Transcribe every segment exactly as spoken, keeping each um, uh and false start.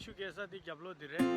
ཆུ་སྐྱེལ་ས་དེ་རྒྱབ་ལོགས་དེ་རེད།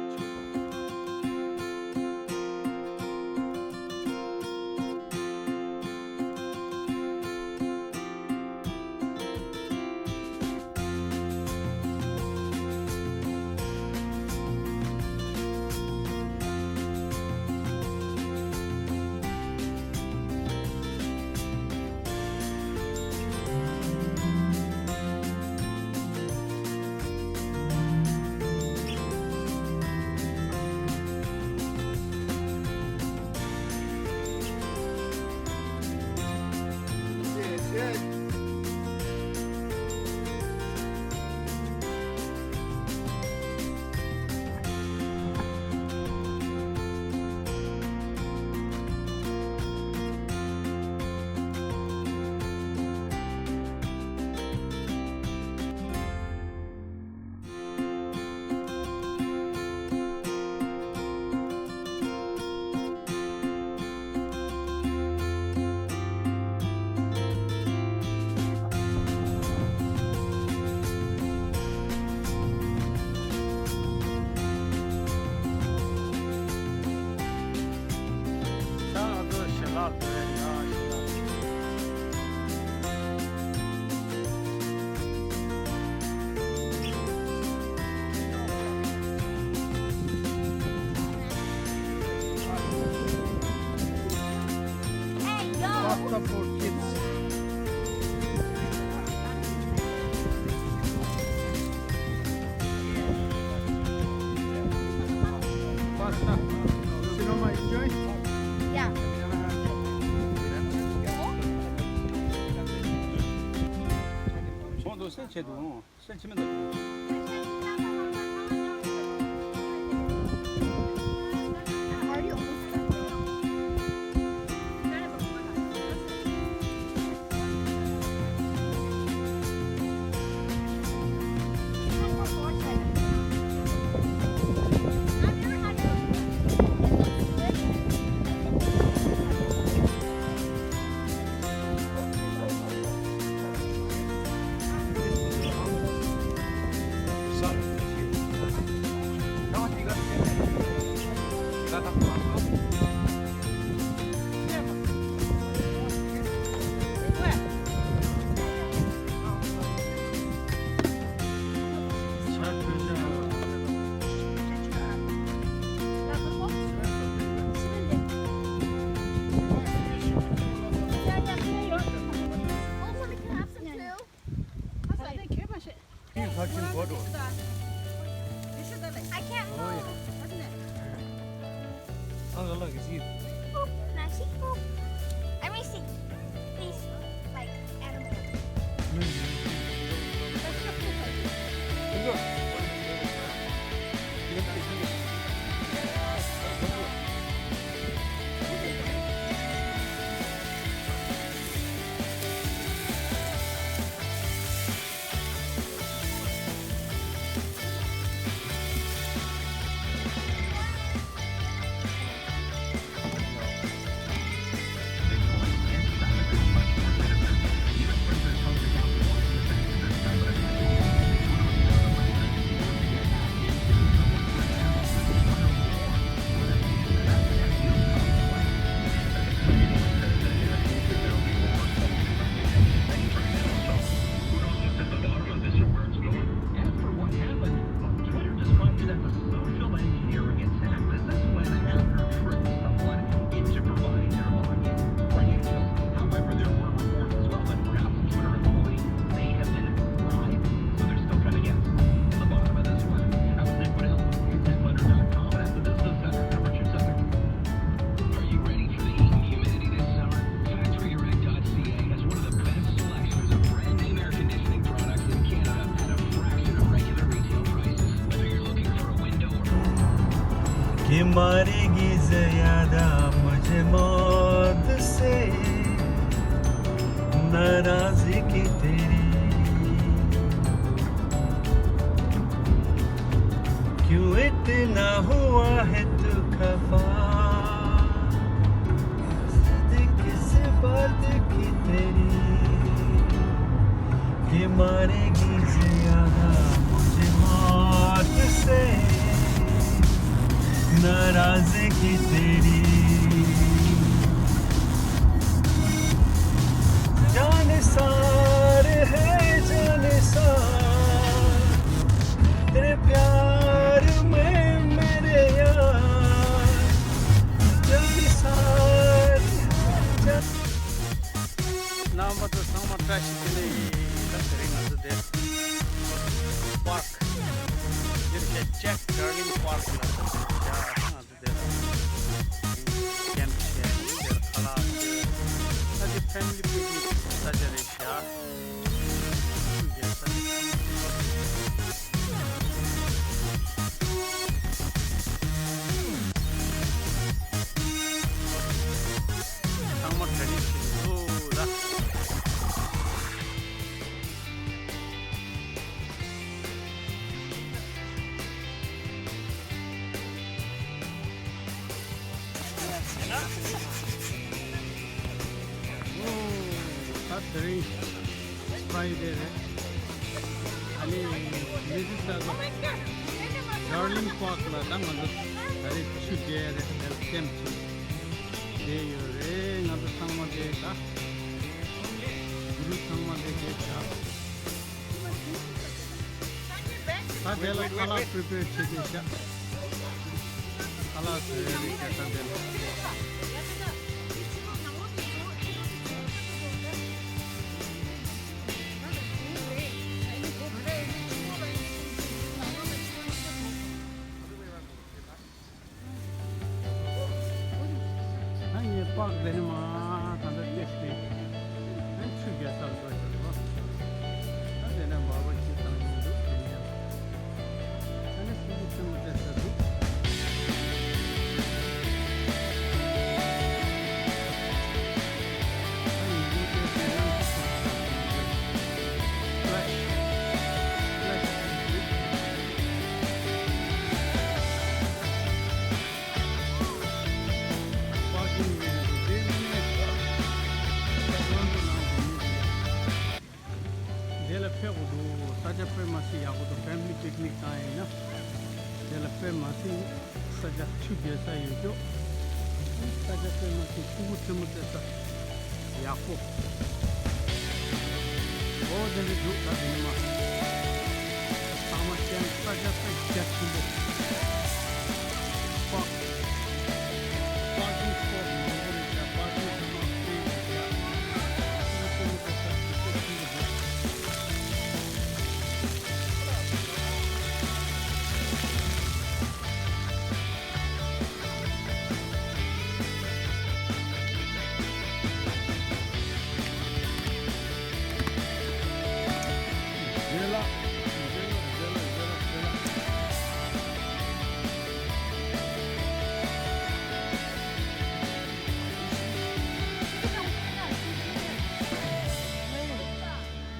ད་ང་ཚོ་ཞལ་ལག་དེ་ཡང་ཞལ་ལག Hey, yo! Pasta for kids. Pasta. Sinoma, enjoy? Yeah. ཁོང་ཚོ་སེམས་ཆེ་འདུག་སེམས་ཆེ་མི་འདུག I can't move. Can I see? Please, like, animal. कि मारेगी ज्यादा मुझे मौत से नाराजगी तेरी। क्यों इतना हुआ है तू खफा, हद किस बात की तेरी, कि मारेगी ज्यादा मुझे मौत से राज़ें की तेरी। जाने सारे है जाने सा, तेरे प्यार में मेरे यार। जाने सारे है जाने। རྣམ་པ་ཚོ་ཚང་མ་བཀྲ་ཤིས་བདེ་ལེགས། ད་དེ་རིང་ང་ཚོ་དེ་པཱརྐ་འདིར་བྱས་ཅེག་ཌར་ལིང་པཱརྐ་ལ་ད་དེ་རིང་བྱས་ང་ཚོ་དེ་ལ་ཀེམ་བྱས་དེར་ཁ་ལག་བཟས། ད་དེ་ཕེ་མི་ལི་པིག་ནིག་ས་ཆ་རེད་ཤག་ཆུ་རྒྱག་ས་ཚང་མ་གྲ་སྒྲིག་བྱེད་ཀྱི་འདུག་ལ། ད་དེ་རིང་ཕ་རའི་ཌེ་རེད། ཨ་ནི་མི་ཛི་ས་ག་ཌར་ལིང་པཱརྐ་ལ་ད་ང་ཚོ་ད་རེས་ཆུ་རྒྱག་རེད། དེར་ཀེམ་བྱས་བསྡད་ཡོད་རེད། ང་ཚོ་ཚང་མ་དེ་ད་གུ་རུབ་ཚང་མ་དེ་བསྡད་བཞག་ད་དེ་ལ་ཁ་ལག་པི་རི་པེར་བྱེད་དེ་བཞག་ཁ་ལག་བཟོས་རེད་བཞག་ད་དེ་ལ། ད་ངས་པཱརྐ་དེ་ནས་མར་ད་ལྟ་བལྟས་ཏེ། ཨ་ཆུ་རྒྱག་སར་འགྲོ་བཞིན་པ། ད་དེ་ནས་འབར་བ་ཅིག་བཏང་གིན་འདུག་དེ་ནས་ཨ་ནི་སྐུ་ཞབས་ཆེན་མོ་བལྟས་ས་འདུག་ད་ཡིན་གྱི་དེ་དེ་ནང་གི་ཆུ་རྒྱག་སར་འགྲོ་བཞིན་པ། དེ་ལ་ཕེབས་དགོས་འདུག་ས་ཆ་དཔེ་མ་སྲིད་ཡག་པོ་འདུག་ཕེ་མི་ལི་པིག་ནིག་བཏང་ཡིན་ན། དེ་ལ་དཔེ་མ་སྲིད་ས་ཆ་ཆུ་རྒྱག་ས་ཡོད་ཀྱོག་ས་ཆ་དཔེ་མ་སྲིད་སྐུ་ངོ་ཆེན་མོ་བལྟས་ས་ཡག་པོ། འོ་དེ་འདྲ་འདུག་ད་དེ་ནི་མ། ཚང་མ་ཅན་ས་ཆ་དཔེ་རྒྱ་ཆེན་པོ། པཱརྐ་པཱར་ཀིང་སི་པོཊ་མང་པོ་རེད་ཤག་པཱར་ཀིང་ཚང་མ་ཕུལ་ཡོད་ཤག་ཁོང་ཚོ་ས་ཆ་དཔེ་ཆེན་པོ་འདུག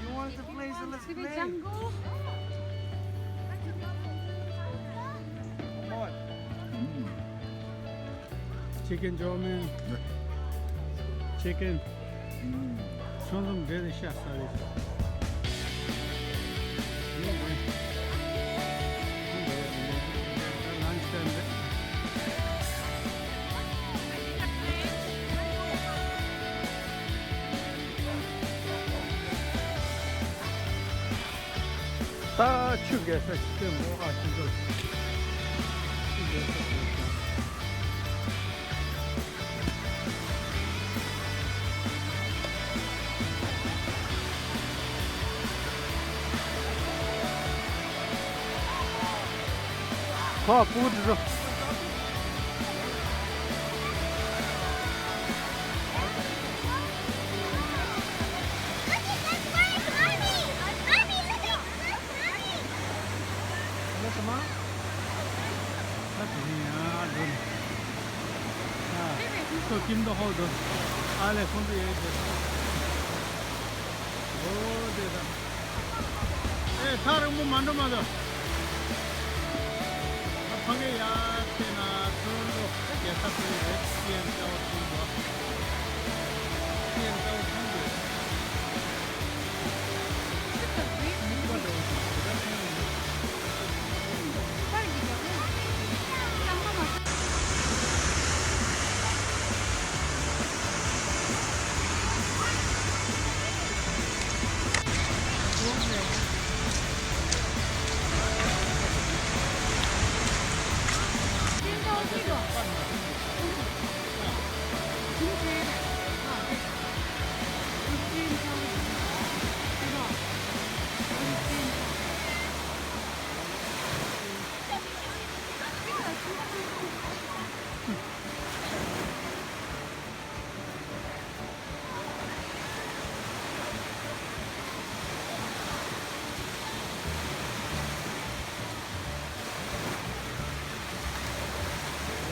You want to play, so let's play. Jungle. Come on. Chicken chow mein. Chicken. ཁྱོད་ཚོ་འདྲེ་རེད་ཤག་ས་རེད། ལན་ཆི་ཊེམ་རེད། ད་ཆུ་རྒྱག་ས་ཞིག་སྟོན་དགོས་ཨ། ཁྱེད་ཚོ་ཆུ་རྒྱག་ས་ཞིག་ཀྱང་ཁོ་སྤུ་གུ་དེ་ཚོ། ཁོ་ཁྱིམ་དུ་ཧོ་དོ། ཨ་ལེ་ཁོང་ཚོ་ཡོད་དེ། ཨོ་དེ་ད། ཨེ་ཐག་རིང་པོ་མ་འགྲོ་མ་འགྲོ། ད་ཕ་གི་ཡར་བལྟས་ན་ཊོ་རོན་ཊོ་རྒྱལ་ས་ཁུལ་རེད། སི་ཨེན་ཊ་ཝར་ཁུལ་འགྲོ། སི་ཨེན་ཊ་ཝར་ཁུལ་རེད།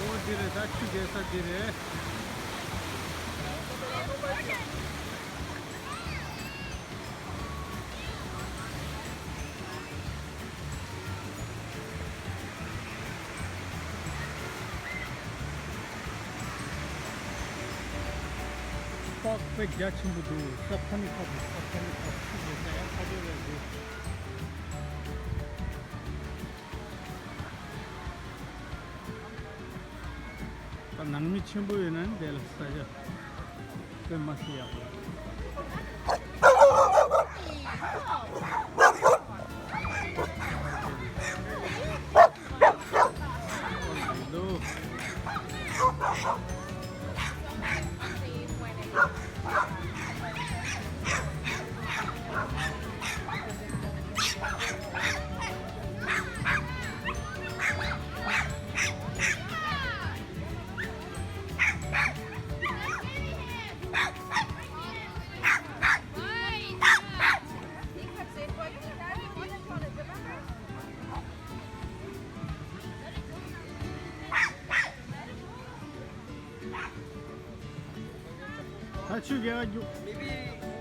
འོ་འདི་རེད། ད་ཆུ་རྒྱས་ས་འདི་རེད། པགས་དཔེ་རྒྱ་ཆེན་པོ་འདུག་ས་ཕ་ནི་ཁ་འདུག་ས་ཕ་ནི་ཁ་ཆུ་རྒྱས་ས་ཡང་ཁ་རྒྱས་རེད་འདུག་ད་ནང་མི་ཆེན་པོ་ཡོད་ན་ནི་དེ་ལ་ས་ཆ་དཔེ་མ་སྲིད་ཡག་པོ། ད་ཆུ་རྒྱག་རྒྱུ།